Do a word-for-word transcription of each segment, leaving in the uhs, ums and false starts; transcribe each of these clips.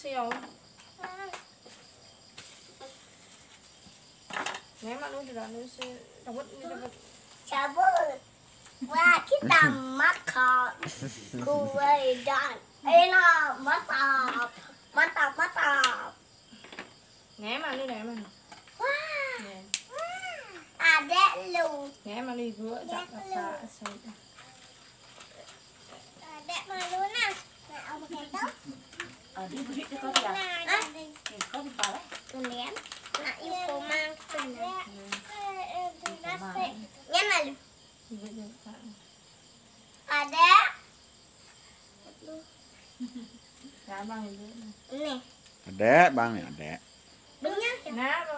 Siêu. Ném mà luôn thì đó, nó sẽ đau mất, nó đau mất. Cabut. Wah, kita makan kue dan enak, mantap. Mantap, mantap. Ném mà, nó ném mà. Wah. Ném. Ada lu. Ném mà đi gỡ. Ada chặt lu. Chặt chặt. Ada malu nah. Nah, apa gitu? Ada duit di kau ya? Hah? Di kau di bawah. Kemudian, nak yuk komang. Kemudian. Nyan malu. Ada. Nih. Adék, Bang, nih, adék. Bener. Nah, lo.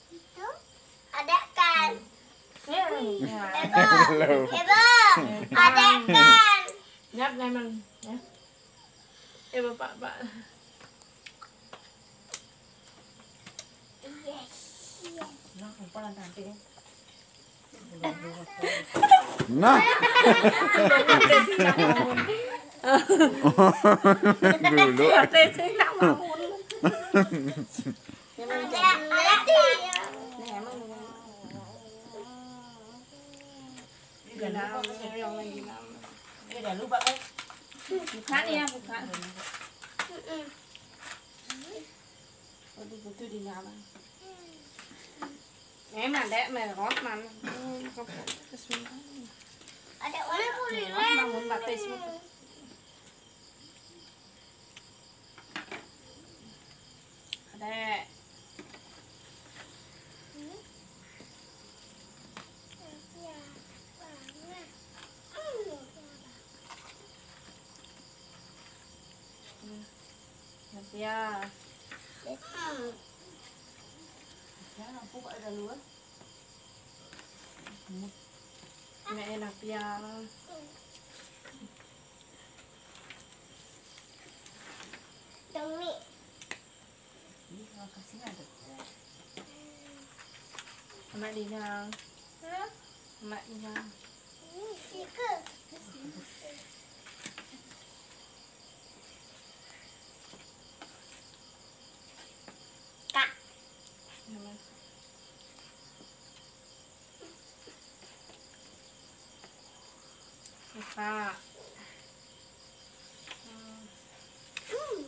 Itu. Ada kan? Ya. Ebo. Ebo. Ada kan? Nyap, nyap, ya. Ebo, Pak, Pak. Yes. Yes. Nah, lupa lah nanti. Nah. Dulu. Buka nih ya, buka. Waduh, butuh di dalam. Em mà để mà rót mà. Ada orang boleh. Rót mà muốn bật tay xuống. Ada. Napia. Napia, aku kok ada luar. Mẹ Napia. Tumi. Ih, makasih ada. Amat Dina. Hah? Amat Dina. Ini stiker. Kak. Kak. Hmm. Hmm.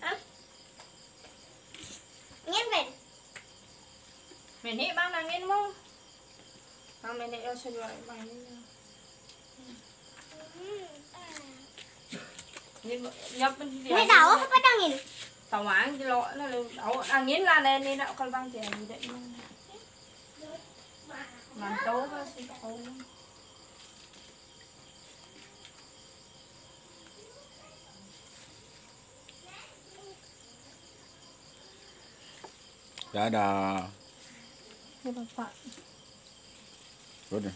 Hah? Ingin, Ben? Mẹ nị bác đang yên mông. Bác mẹ nị cho sửa chữa bác nị. Ini yap. Ini tahu apa pedang ini? Tahu ang jelo na lu. Tahu ang ini lah, ini nak kalau bang dia tidak. Mantau kan sih tahu. Dadah. Dadah, Pak. Good.